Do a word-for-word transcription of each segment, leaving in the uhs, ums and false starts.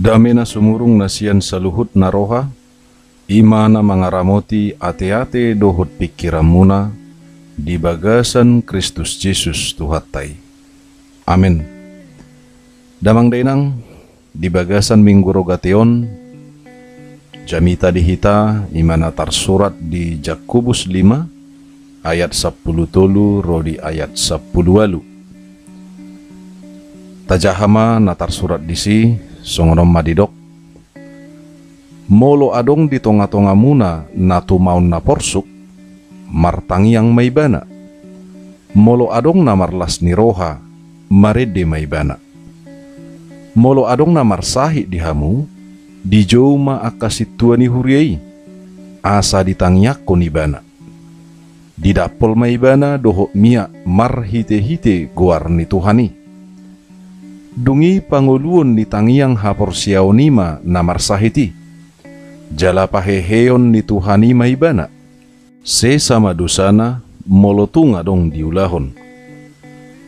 Dame na sumurung na sian saluhut na roha, i ma na mangaramoti ateate dohot pingkiranmuna di bagasan Kristus Jesus Tuhanta i. Amen. Damang dainang, di bagasan Minggu Rogate on, jamita di hita i ma na tarsurat di Jakobus lima ayat sampulu tolu ro di ayat sampulu ualu. Tajaha ma na tarsurat disi, songon on ma didok: Molo adong di tongatongamuna na tumaon na porsuk, martangiang ma ibana. Molo adong na marlas ni roha, marende ma ibana. Molo adong na marsahit di hamu, dijou ma angka sintua ni huria i, asa ditangiangkon ibana. Didampol ma ibana dohot miak marhitehite goar ni Tuhan i. Dung i pangoluon ni tangiang haporseaon i ma na marsahit i, jala paheheon ni Tuhan i ma ibana. Sesa ma dosana molo tung adong diulahon.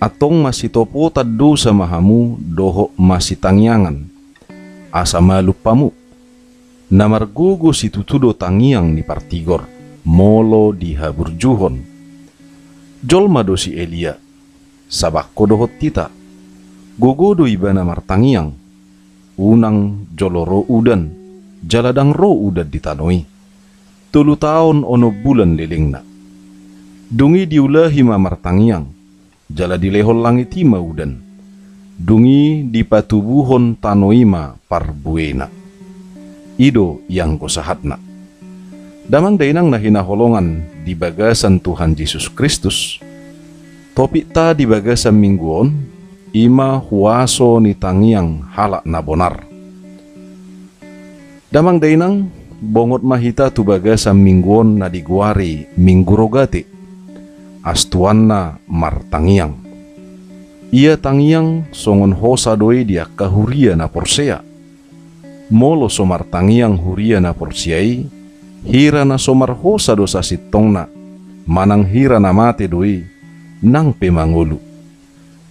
Antong masitopotan dosa ma hamu dohot masitangiangan, asa malum hamu. Na margogo situtu do tangiang ni partigor, molo dihaburjuhon. Jolma do si Elia, sabangko dohot hita. Gogo do ibana martangiang, unang jolo ro udan, jala ndang ro udan di tano i. Tolu taon onom bulan lelengna. Dung i diulahi ma martangiang, jala dilehon langit i ma udan. Dung i dipatubuhon tano i ma parbuena. I do ianggo sahatna. Damang dainang na hinaholongan di bagasan Tuhan Jesus Kristus, topikta di bagasan minggu on, i ma huaso ni tangiang halak na bonar. Damang dainang, bongot ma hita tu bagasan minggu on na digoari Minggu Rogate. Astuanna martangiang. Ia tangiang songon hosa do i di angka huria na porsea. Molo so martangiang huria na porsea i, hira na so marhosa do sasintongna, manang hira na mate do i, nang pe mangolu.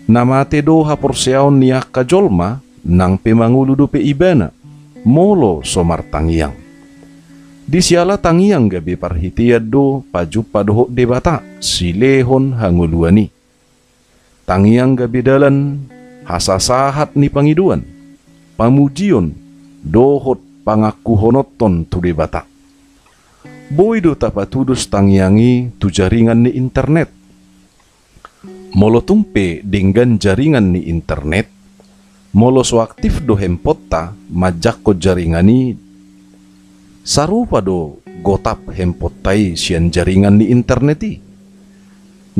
Na mate do haporseaon ni angka jolma, nang pe mangolu dope ibana, molo so martangiang. Di siala tangiang gabe parhitean do pajumpa dohot Debata, silehon hangoluan i. Tangiang gabe dalan hasasahat ni pangidoan, pamujion, dohot pangakuhononton tu Debata. Boi do tapatudos tangiang i tu jaringan ni internet. Molo tung pe denggan jaringan ni internet, molo so aktif do handphoneta manjangkon jaringan i, sarupa do gotap handphoneta i sian jaringan ni internet i.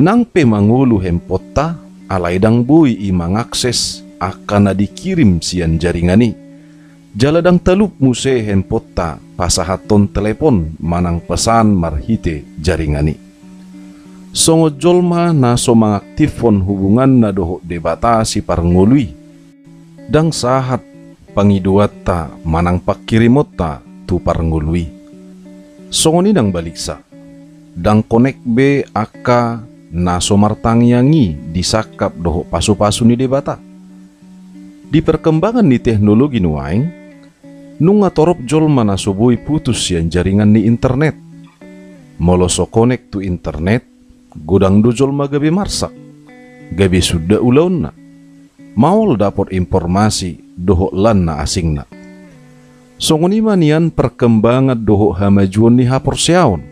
Nang pe mangolu handphoneta, alai ndang boi i mangakses angka na dikirim sian jaringan i. Jala ndang talup muse handphoneta pasahathon telepon manang pesan marhite jaringan i. Songon jolma na so mangaktifhon hubunganna dohot Debata siparngolu i, ndang sahat pangidoanta manang pangkirimonta tu parngolu i. Songon i nang baliksa, ndang konek be angka na so martangiang i disangkap dohot pasupasu ni Debata. Di perkembangan ni teknologi nuaeng, nunga torop jolma na so boi putus sian jaringan ni internet. Molo so konek tu internet, godang do jolma gabe marsak, gabe sunda ulaonna. Maol dapot informasi dohot lan na asingna. Songon i ma nian perkembangan dohot hamajuon ni haporseaon.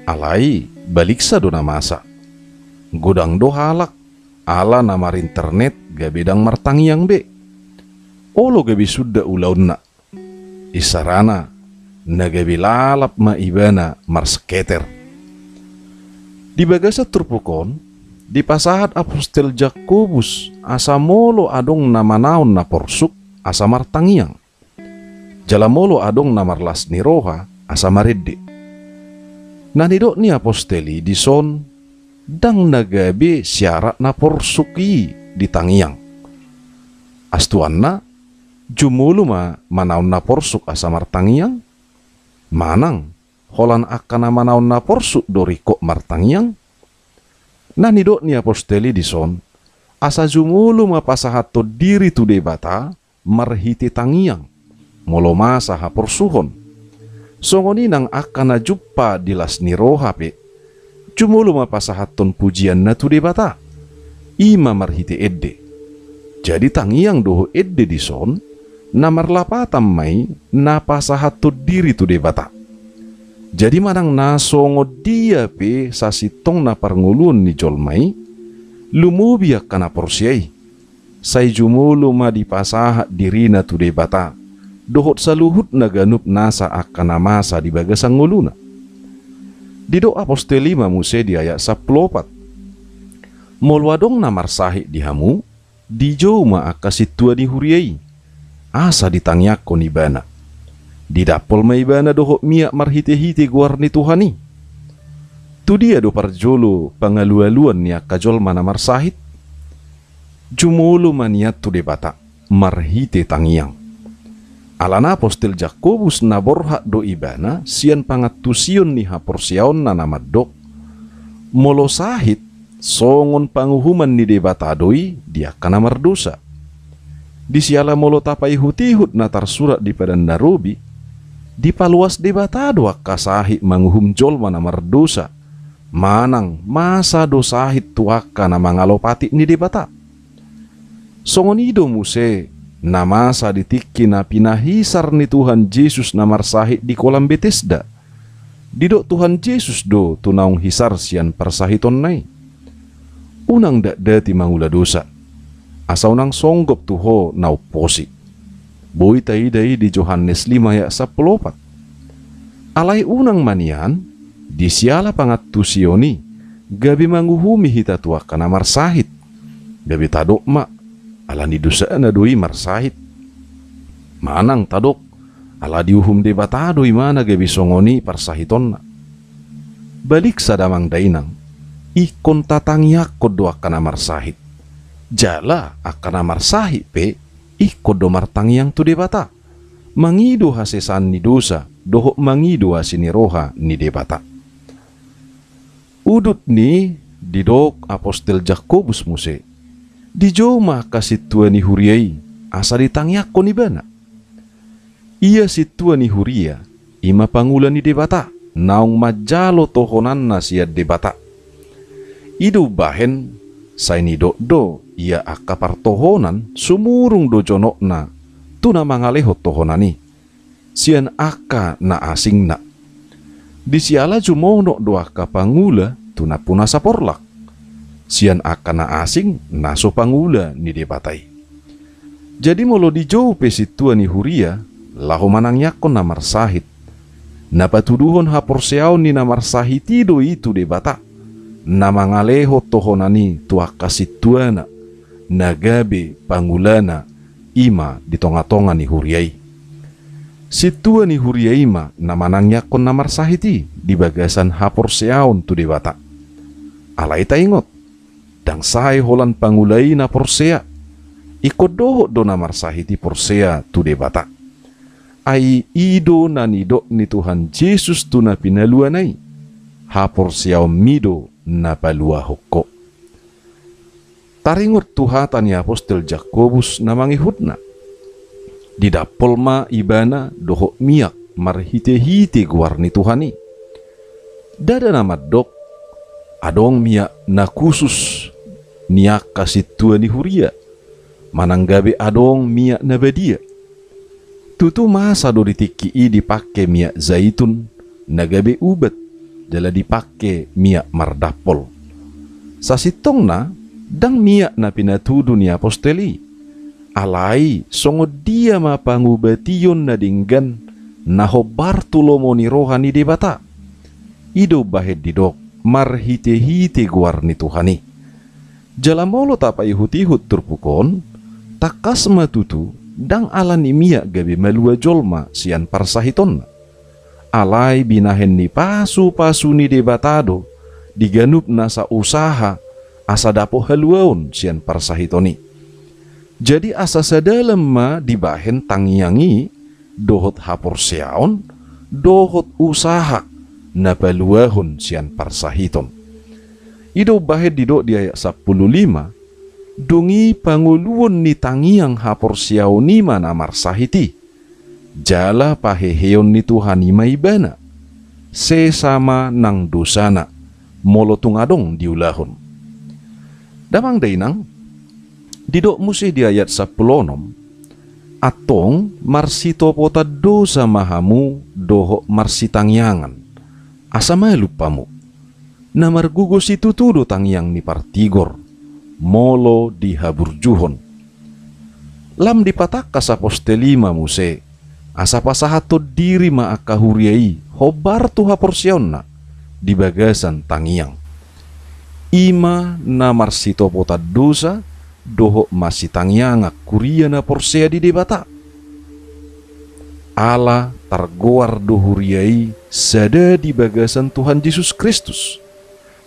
Alai baliksa do na masa. Godang do halak ala na marinternet gabe ndang martangiang be. Olo gabe sunda ulaonna. Isarana, na gabe lalap ma ibana marsketer. Di bagasan turpuk on, dipasahat apostel Jakobus asa molo adong na manaon na porsuk, asa martangiang. Jala molo adong na marlas ni roha, asa marende. Na nidok ni apostel i dison, ndang na gabe syarat na porsuk i di tangiang. Astuanna, jumolo ma manaon na porsuk asa martangiang? Manang, holan angka na manaon na porsuk do ringkot martangiang? Na nidok ni apostel i dison, asa jumolo ma pasahathon diri tu Debata, marhite tangiang, molo masa haporsuhon. Songon i nang angka na jumpa di las ni roha pe, jumolo ma pasahathon pujianna tu Debata, i ma marhite ende. Jadi tangiang dohot ende dison, na marlapatan ma i na pasahathon diri tu Debata. Jadi manang na songon dia pe sasintongna parngoluon ni jolma i, lumobi angka na porsea i, sai jumolo ma dipasahat dirina tu Debata, dohot saluhutna ganup nasa angka na masa di bagasan ngoluna. Didok apostel i ma muse di ayat sampulu opat: Molo adong na marsahit di hamu, dijou ma angka sintua ni huria i, asa ditangiangkon ibana. Didampol ma ibana dohot miak marhitehite goar ni Tuhan i. Tu dia do parjolo pangalualuan ni angka jolma na marsahit? Jumolo ma nian tu Debata marhite tangiang. Alana apostel Jakobus na borhat do ibana sian pangantusion ni haporseaonna na mandok: Molo sahit, songon panguhuman ni Debata do i di angka na mardosa. Di siala molo tapaihutihut na tarsurat di Padan na Robi, dipaloas Debata do angka sahit manguhum jolma na mardosa, manang masa do sahit tu angka na mangalo patik ni Debata. Songon i do muse na masa di tingki na pinahisar ni Tuhan Jesus na marsahit di kolam Betesda. Didok Tuhan Jesus do tu naung hisar sian parsahitonna i: Unang dakdati mangula dosa, asa unang songgop tu ho na umposi. Boi taida i di Johannes lima ayat sampulu opat. Alai unang ma nian, di siala pangantusion i, gabe manguhumi hita tu angka na marsahit. Gabe tadok ma, ala ni dosana do i marsahit. Manang tadok, ala diuhum Debata do imana gabe songon i parsahitonna. Baliksa damang dainang, ingkon tatangiangkon do angka na marsahit. Jala angka na marsahit pe, ingkon do martangiang tu Debata, mangido hasesaan ni dosa dohot mangido asi ni roha ni Debata. Udut ni didok apostel Jakobus muse: Dijou ma angka sintua ni huria i, asa ditangiangkon ibana. Ia sintua ni huria, i ma pangula ni Debata, naung manjalo tohonanna sian Debata. I do umbahen, sai nidok do ia angka partohonan sumurung do jonokna tu na mangalehon tohonan i sian angka na asingna. Di siala jumonok do angka pangula tu nampuna saporlak sian angka na asing na so pangula ni Debata i. Jadi molo dijou pe sintua ni huria laho manangiangkon na marsahit, na patuduhon haporseaon ni na marsahit i do i tu Debata, na mangalehon tohonan i tu angka sintuana, na gabe pangulana, i ma di tongatonga ni huria i. Sintua ni huria i ma na manangiangkon na marsahit i di bagasan haporseaon tu Debata. Alai taingot, ndang sae holan pangula i na porsea, ingkon dohot do na marsahit i porsea tu Debata. Ai i do na nidok ni Tuhan Jesus tu na pinaluana i: Haporseaonmi do na paluahon ho. Taringot tu hata ni apostel Jakobus na mangihutna: Didampol ma ibana dohot miak marhitehite goar ni Tuhan i. Ndada na mandok adong miak na khusus ni angka sintua ni huria, manang gabe adong miak na badia. Tutu masa do di tingki i dipangke miak zaitun na gabe ubat, jala dipangke miak mardampol. Sasintongna ndang miak na pinatudu ni apostel i. Alai songon dia ma pangubation na denggan na hombar tu lomo ni roha ni Debata. I do bahen didok marhitehite goar ni Tuhan i. Jala molo tapaihutihut turpuk on, tangkas ma tutu ndang ala ni miak gabe malua jolma sian parsahitonna. Alai binahen ni pasupasu ni Debata do di ganup nasa usaha asa dapot haluaon sian parsahiton i. Jadi asa sadalan ma dibahen tangiang i dohot haporseaon, dohot usaha na paluahon sian parsahiton. I do bahen didok di ayat sampulu lima: Dung i pangoluon ni tangiang haporseaon i ma na marsahit i, jala paheheon ni Tuhan i ma ibana, sesa ma nang dosana, molo tung adong diulahon. Damang dainang, didok muse di ayat sampulu onom, antong marsitopotan dosa ma hamu dohot marsitangiangan, asa malum hamu. Na margogo situtu do tangiang ni partigor, molo dihaburjuhon. Lam dipatangkas apostel i ma muse, asa pasahathon diri ma angka huria i hombar tu haporseaonna di bagasan tangiang. I ma na marsitopotan dosa dohot marsitangiangan huria na porsea di Debata. Ala targoar do huria i sada di bagasan Tuhan Jesus Kristus,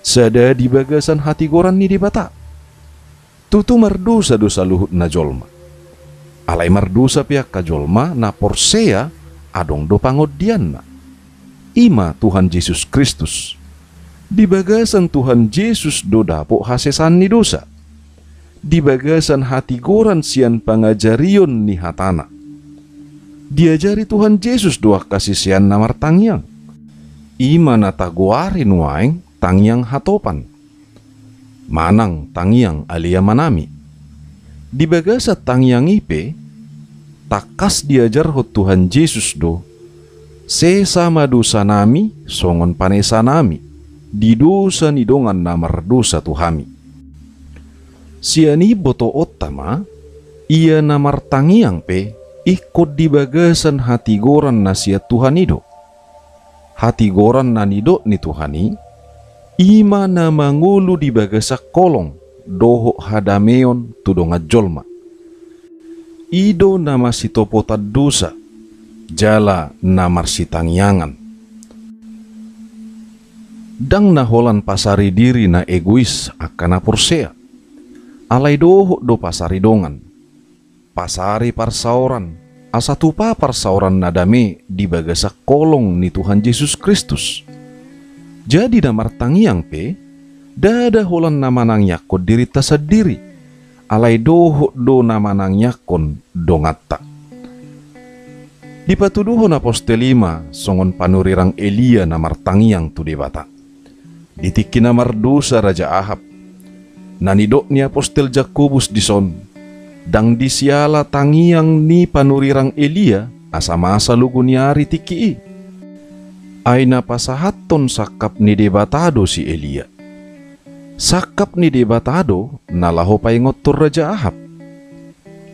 sada di bagasan hatigoran ni Debata. Tutu mardosa do saluhut na jolma. Alai mardosa pe angka jolma na porsea adong do pangondianna. I ma Tuhan Jesus Kristus. Di bagasan Tuhan Jesus do dapot hasesaan ni dosa. Di bagasan hatigoran sian pangajarion ni hatana. Diajari Tuhan Jesus do angka siseanna martangiang. I ma na tagoari nuaeng tangiang hatopan. Manang tangiang aleamanami. Di bagasan tangiang i pe, tangkas diajarhon Tuhan Jesus do, sesa ma dosanami, songon panesanami, di dosa ni dongan na mardosa tu hami. Sian i botoonta ma, ia na martangiang pe, ingkon di bagasan hatigoran na sian Tuhan i do. Hatigoran na nidok ni Tuhan i, i ma na mangolu di bagasan holong, dohot hadameon tu dongan jolma. I do na marsitopotan dosa, jala na marsitangiangan. Ndang na holan pasari diri na egois angka na porsea. Alai dohot do pasari dongan. Pasari parsaoran, asa tupa parsaoran na dame di bagasan holong ni Tuhan Jesus Kristus. Jadi na martangiang pe, ndada holan na manangiangkon dirinta sandiri, alai dohot do na manangiangkon donganta. Dipatuduhon apostel i ma songon panurirang Elia na martangiang tu Debata. Di tingki na mardosa Raja Ahab. Na nidok ni apostel Jakobus dison, ndang di siala tangiang ni panurirang Elia, asa masa logo ni ari tingki i. Ai na pasahathon sangkap ni Debata do si Elia. Sangkap ni Debata do na laho paingothon Raja Ahab.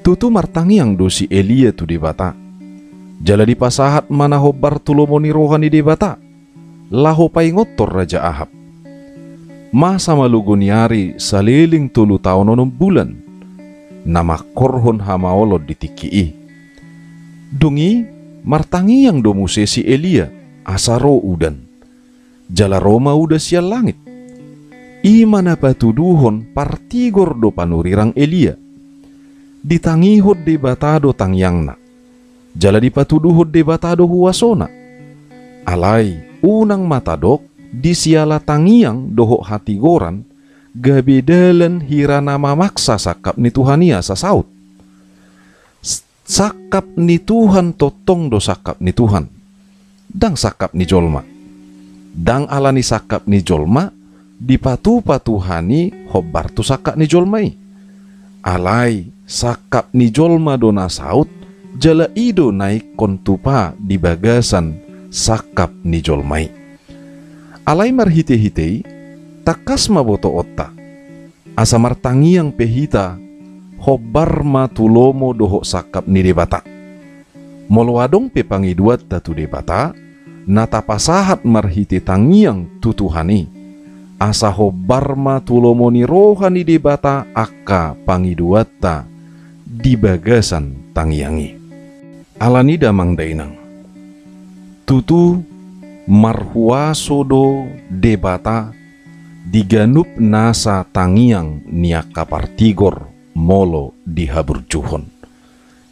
Tutu martangiang do si Elia tu Debata. Jala dipasahat ma na hombar tu lomo ni roha ni Debata. Laho paingothon Raja Ahab. Masa ma logo ni ari saleleng tolu taon onom bulan. Na mangkorhon hamaolon di tingki i. Dung i, martangiang do muse si Elia, asa ro udan. Jala ro ma udan sian langit. I ma na patuduhon partigor do panurirang Elia. Ditangihon Debata do tangiangna. Jala dipatuduhon Debata do huasona. Alai, unang ma tadok, di siala tangiang dohot hatigoran, gabe dalan hira na mamaksa sangkap ni Tuhan i asa saut. S-, sangkap ni Tuhan tongtong do sangkap ni Tuhan. Ndang sangkap ni jolma. Ndang ala ni sangkap ni jolma, dipatupa Tuhan i hombar tu sangkap ni jolma i. Alai, sangkap ni jolma do na saut, jala i do na ingkon tupa di bagasan sangkap ni jolma i. Alai marhitehite i, tangkas ma botoonta. Asa martangiang pe hita, hombar ma tu lomo dohot sangkap ni Debata. Molo adong pe pangidoanta tu Debata, na tapasahat marhite tangiang tu Tuhan i. Asa hombar ma tu lomo ni roha ni Debata angka pangidoanta di bagasan tangiang i. Alani damang dainang. Tutu marhuaso do Debata di ganup nasa tangiang ni angka partigor molo dihaburjuhon.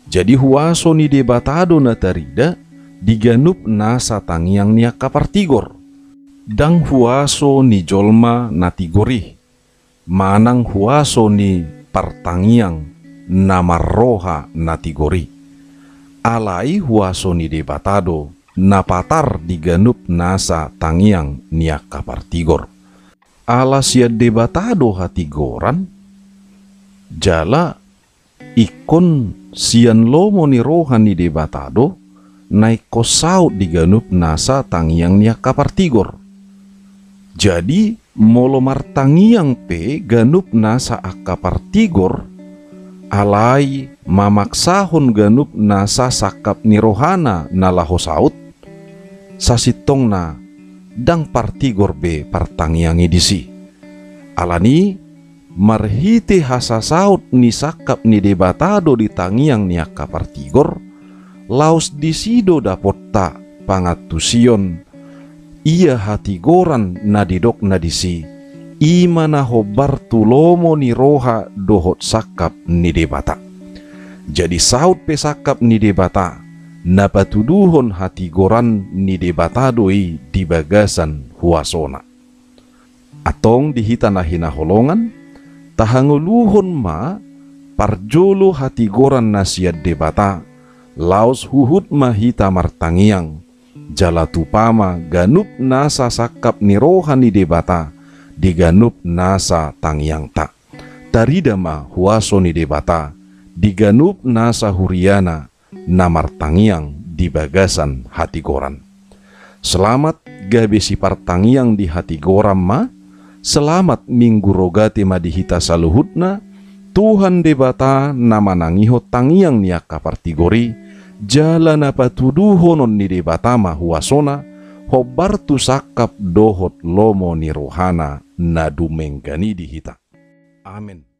Jadi huaso ni Debata do na tarida di ganup nasa tangiang ni angka partigor. Ndang huaso ni jolma na tigor i, manang huaso ni partangiang na marroha na tigor i. Alai huaso ni Debata do na patar di ganup nasa tangiang ni angka partigor. Ala sian Debata do hatigoran, jala ingkon sian lomo ni roha ni Debata do na ingkon saut di ganup nasa tangiang ni angka partigor. Jadi, molo martangiang pe ganup nasa angka partigor, alai mamaksahon ganup nasa sangkap ni rohana na laho saut, sasintongna ndang partigor be partangiang i disi. Alani, marhite hasasaut ni sangkap ni Debata do di tangiang ni angka partigor, laos disi do dapotta pangantusion ia hatigoran na didokna disi, i ma na hombar tu lomo ni roha dohot sangkap ni Debata. Jadi saut pe sangkap ni Debata, na patuduhon hatigoran ni Debata do i di bagasan huasona. Antong di hita na hinaholongan, tahangoluhon ma parjolo hatigoran na sian Debata, laos huhut ma hita martangiang, jala tupa ma ganup nasa sangkap ni roha ni Debata di ganup nasa tangiangta. Tarida ma huaso ni Debata di ganup nasa huriana na martangiang di bagasan hatigoran. Selamat gabe sipartangiang di hatigoran ma. Selamat Minggu Rogate ma di hita saluhutna. Tuhan Debata na manangihon tangiang ni angka partigor i, jala na patuduhonon ni Debata ma huasona, hombar tu sangkap dohot lomo ni rohana na dumenggan i di hita. Amen.